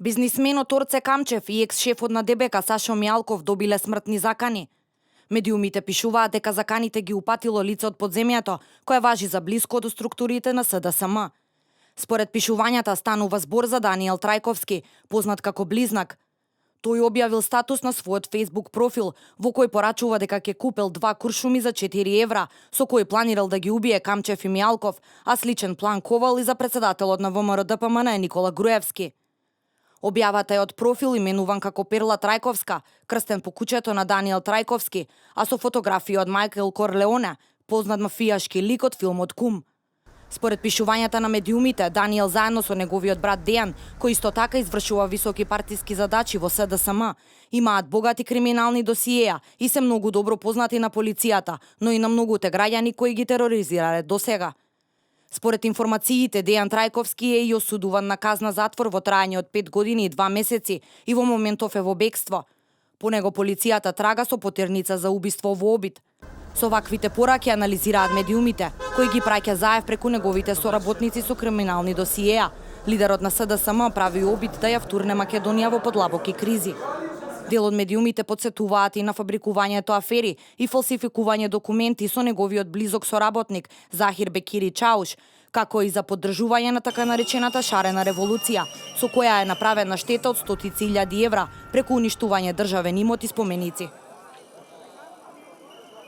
Бизнисменот Орце Камчев и екс-шефот на ДБК Сашо Мијалков добиле смртни закани. Медиумите пишуваат дека заканите ги упатило лице од подземјето, кое важи за блиско до структурите на СДСМ. Според пишувањата станува збор за Даниел Трајковски, познат како Близнак. Тој објавил статус на својот Facebook профил, во кој порачува дека ќе купил 2 куршуми за 4 евра, со кој планирал да ги убие Камчев и Мијалков, а сличен план ковал и за председателот на ВМРО ДПМН Никола Груевски. Објавата е од профил именуван како Перла Трајковска, крстен по куќето на Даниел Трајковски, а со фотографија од Мајкл Корлеоне, познат мафијашки лик од филмот Кум. Според пишувањата на медиумите, Даниел заедно со неговиот брат Дејан, кој исто така извршува високи партиски задачи во СДСМ, имаат богати криминални досиеа и се многу добро познати на полицијата, но и на многуте граѓани кои ги тероризирале досега. Според информациите, Дејан Трајковски е и осудуван на казна затвор во траење од 5 години и 2 месеци и во моментов е во бегство. По него полицијата трага со потерница за убиство во обид. Со ваквите пораки анализираат медиумите, кои ги праќа заев преку неговите соработници со криминални досиеа. Лидерот на СДСМ прави обид да ја втурне Македонија во подлабоки кризи. Дел од медиумите подсетуваат и на фабрикувањето афери и фалсификување документи со неговиот близок соработник Захир Бекири Чауш, како и за поддржување на така наречената шарена револуција, со која е направена штета од стотици илјади евра преку уништување државен имот и споменици.